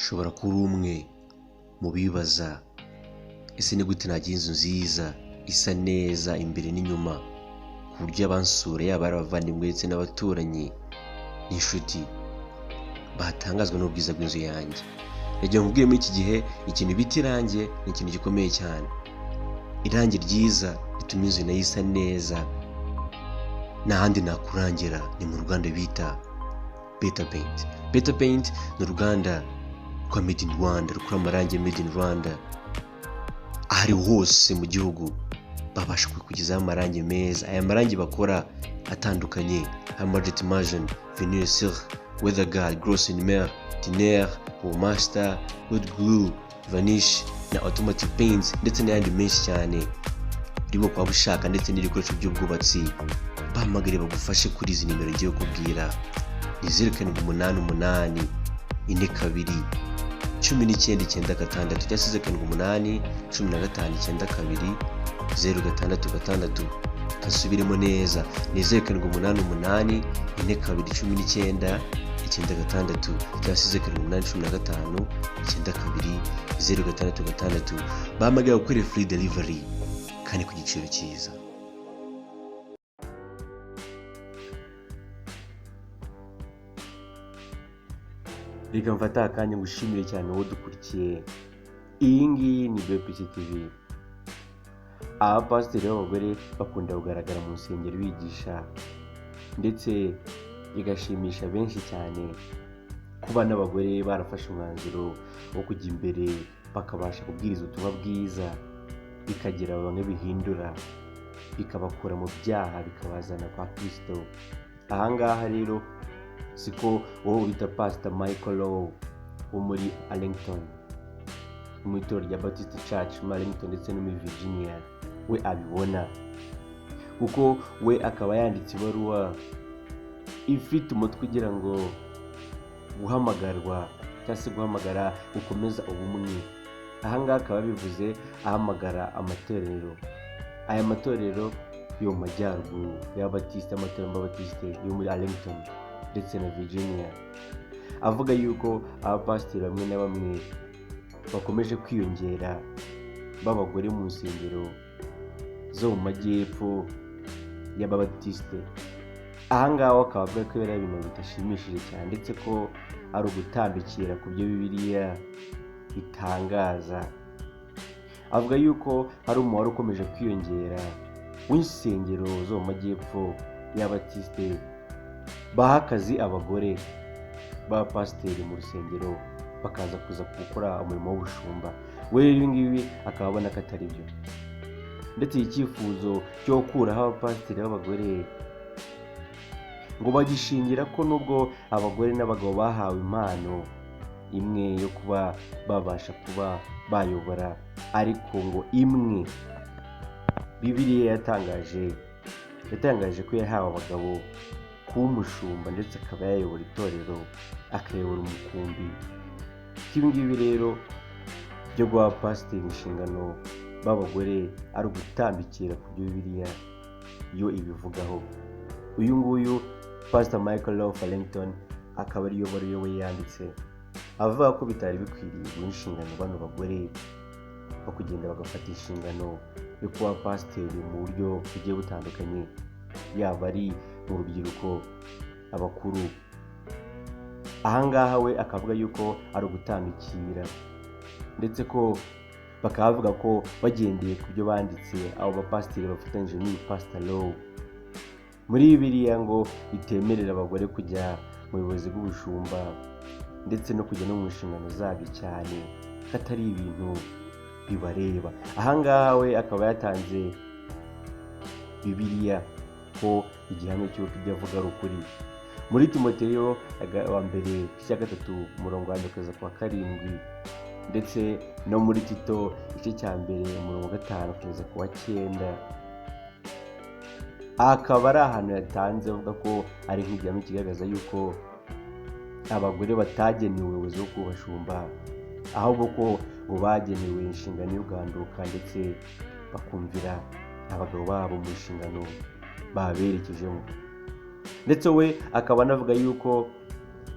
Ushobora kuba uri umwe mu bibaza ese ni gute nagira inzu nziza isa neza imbere n'inyuma, ku buryo abansura yaba ari abavandimwe ndetse n'abaturanyi n'inshuti batangazwa n'ubwiza bw'inzu yanjye. Ndagira ngo nkubwire muri iki gihe ikintu bita irangi ni ikintu gikomeye cyane. Irangi ryiza rituma inzu nayo isa neza, nta handi nakurangira ni mu ruganda bita Beta Paint. Beta Paint ni uruganda rwa Made in Rwanda, rukora amarangi ya Made in Rwanda. Aho ari hose mu gihugu babasha kukugezaho amarangi meza. Aya marangi bakora atandukanye harimo Jet Immersion, Vinyl Silk, Weatherguard, Gloss in Mer, Thinner, Master, Wood Glue, Vanish na Automatic Paints ndetse n'ayandi menshi cyane. Urimo kwaba ushaka ndetse n'ibikoresho by'ubwubatsi, bahamagare bagufashe kuri izi nimero ngiye kukubwira. Ni 0788 42 19 96 cyangwa se 0788 15 92 066. Kasubiremo neza, ni 0788 42 19 96 cyangwa se 0788 15 92 066. Bahamagare bagukorere free delivery kandi ku giciro cyiza. Reka mfate akanya ngushimire cyane wowe udukurikiye. Iyi ngiyi ni BPC TV. Abapasiteri b'abagore bakunda kugaragara mu nsengero bigisha, ndetse bigashimisha benshi cyane kuba n'abagore barafashe umwanzuro wo kujya imbere bakabasha kubwiriza ubutumwa bwiza, bikagira bamwe bihindura, bikabakura mu byaha bikabazana kwa Kristo. Aha ngaha rero siko wowe bita Pastor Michael Lowe wo muri Arlington, mu itorero rya Baptist Church muri Arlington ndetse no muri Virginia, we abibona, kuko we akaba yanditse ibaruwa ifite umutwe ugira ngo guhamagarwa cyangwa se guhamagara gukomeza ubumwe. Aha ngaha akaba bivuze ahamagara amatorero, aya matorero yo mu majyaruguru y'Abatisite, amatorero y'Abatisite yo muri Arlington ndetse na Virginia, avuga yuko abapasiteri bamwe na bamwe bakomeje kwiyongera b'abagore mu nsengero zo mu majyepfo y'Ababatisite. Aha ngaha akaba avuga ko biriya bintu bidashimishije cyane, ndetse ko ari ugutandukira ku byo Bibiliya itangaza. Avuga yuko hari umubare ukomeje kwiyongera w'insengero zo mu majyepfo y'Abatisite baha akazi abagore b'abapasiteri mu rusengero, bakaza kuza gukora umurimo w'ubushumba. We rero ibi ngibi akaba abona ko atari byo, ndetse iki cyifuzo cyo gukuraho abapasiteri b'abagore ngo bagishingira ko nubwo abagore n'abagabo bahawe impano imwe yo kuba babasha kuba bayobora, ariko ngo imwe Bibiliya yatangaje ko yahawe abagabo kuba umushumba ndetse akaba yayobora itorero, akayobora umukumbi. Ibi ngibi rero byo guha pasiteri inshingano b'abagore ari ugutandukira ku byo Bibiliya yo ibivugaho. Uyu nguyu Pastor Michael Love Arlington akaba ariyo baruwa we yanditse avuga ko bitari bikwiriye guha inshingano bano bagore bo kugenda bagafata inshingano yo kuba pasiteri mu buryo bugiye butandukanye, yaba ari mu rubyiruko, abakuru. Aha ngaha we akavuga yuko ari ugutandukira, ndetse ko bakaba bavuga ko bagendeye ku byo banditse abo bapasiteri bafatanyije n'uyu Pastor Lowe muri Bibiliya ngo itemerera abagore kujya mu buyobozi bw'ubushumba ndetse no kujya no mu nshingano zabyo cyane, ko atari ibintu bibareba. Aha ngaha we akaba yatanze Bibiliya ko igihamya cy'uko ibyo avuga ari ukuri. Muri Timoteyo wa mbere igice cya 3 umurongo wa mbere kugeza ku wa 7, ndetse no muri Tito igice cya 1 umurongo wa 5 kugeza ku wa 9, aha akaba ari ahantu yatanze avuga ko ari nk'igihamya kigaragaza yuko abagore batagenewe ubuyobozi bwo kubashumba, ahubwo ko ngo bagenewe inshingano y'uganduka ndetse bakumvira abagabo babo mu nshingano baberekejemo. Ndetse we akaba anavuga yuko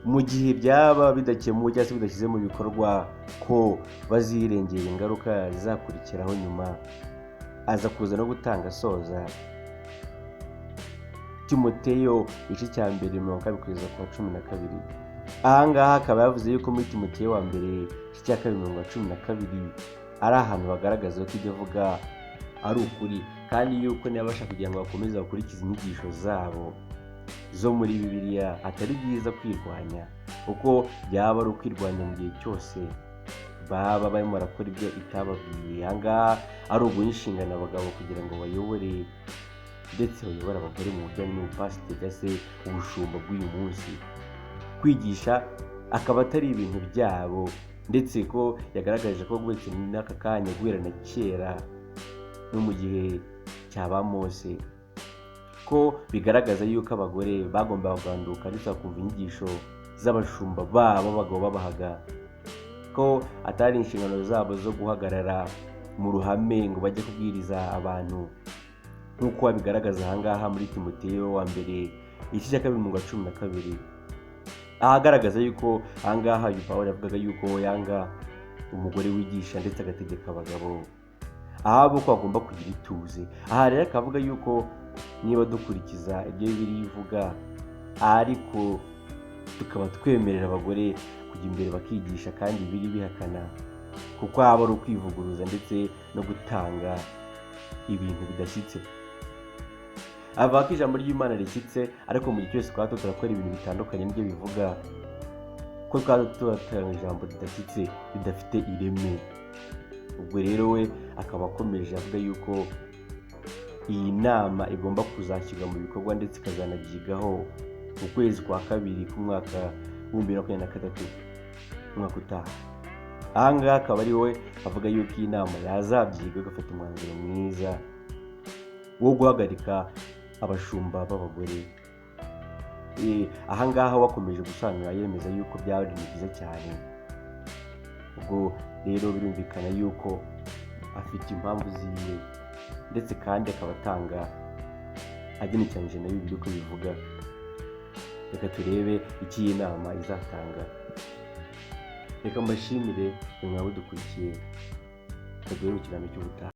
Mu gihe byaba bidakemuwe cyangwa se bidashyize mu bikorwa, ko bazirengera ingaruka zizakurikiraho nyuma. Aza kuza no gutanga asoza Timoteyo igice cya mbere, 2 kugeza ku wa 12. Ahangaha akaba yavuze yuko muri Timoteyo wa mbere igice cya 2 12 ari ahantu bagaragaza ko ibyo avuga ari ukuri, kandi yuko niba bashaka kugira ngo bakomeze bakurikize inyigisho zabo zo muri Bibiliya, atari byiza kwirwanya, kuko byaba ari ukwirwanya mu gihe cyose baba barimo barakora ibyo itababwiye. Ahangaha ari uguha inshingano abagabo kugira ngo bayobore ndetse bayobore abagore mu bijyanye n'ubupasiteri cyangwa se ubushumba bw'uyu munsi. Kwigisha akaba atari ibintu byabo, ndetse ko yagaragaje ko uretse n'aka kanya, guhera na kera no mu gihe cya ba Mose, ko bigaragaza yuko abagore bagombaga kuganduka ndetse bakumva inyigisho z'abashumba babo abagabo babahaga, ko atari inshingano zabo zo guhagarara mu ruhame ngo bajye kubwiriza abantu, nk'uko babigaragaza ahangaha muri Timoteyo wa mbere igice cya 2 12, ahagaragaza yuko ahangaha uyu Pawulo yavugaga yuko yanga umugore wigisha ndetse agategeka abagabo ahabo ko bagomba kugira ituze. Aha rero akavuga yuko niba dukurikiza ibyo Bibiliya ivuga, ariko tukaba twemerera abagore kujya imbere bakigisha kandi biri bihakana, kuko haba ari ukwivuguruza ndetse no gutanga ibintu bidashyitse. Avuga ko ijambo ry'Imana rishyitse, ariko mu gihe cyose twaba turakora ibintu bitandukanye n'ibyo bivuga, ko twaba turatanga ijambo ridashyitse, ridafite ireme. Ubwo rero we akaba akomeje avuga yuko iyi nama igomba kuzashyirwa mu bikorwa ndetse ikazanabyigaho mu kwezi kwa kabiri k'umwaka w'2023, umwaka utaha. Aha ngaha akaba ari we avuga yuko iyi nama yazabyiga, igafata umwanzuro mwiza wo guhagarika abashumba b'abagore. Aha ngaha wakomeje gusobanura yemeza yuko byaba ari ibintu byiza cyane. Ubwo rero birumvikana yuko afite impamvu ziwe, ndetse kandi akaba atanga agenekeranyije na Bibiliya uko bivuga. Reka turebe icyo iyi nama izatanga. Reka mbashimire mwaba dukurikiye, tugere mu kiganiro cy'ubutaha.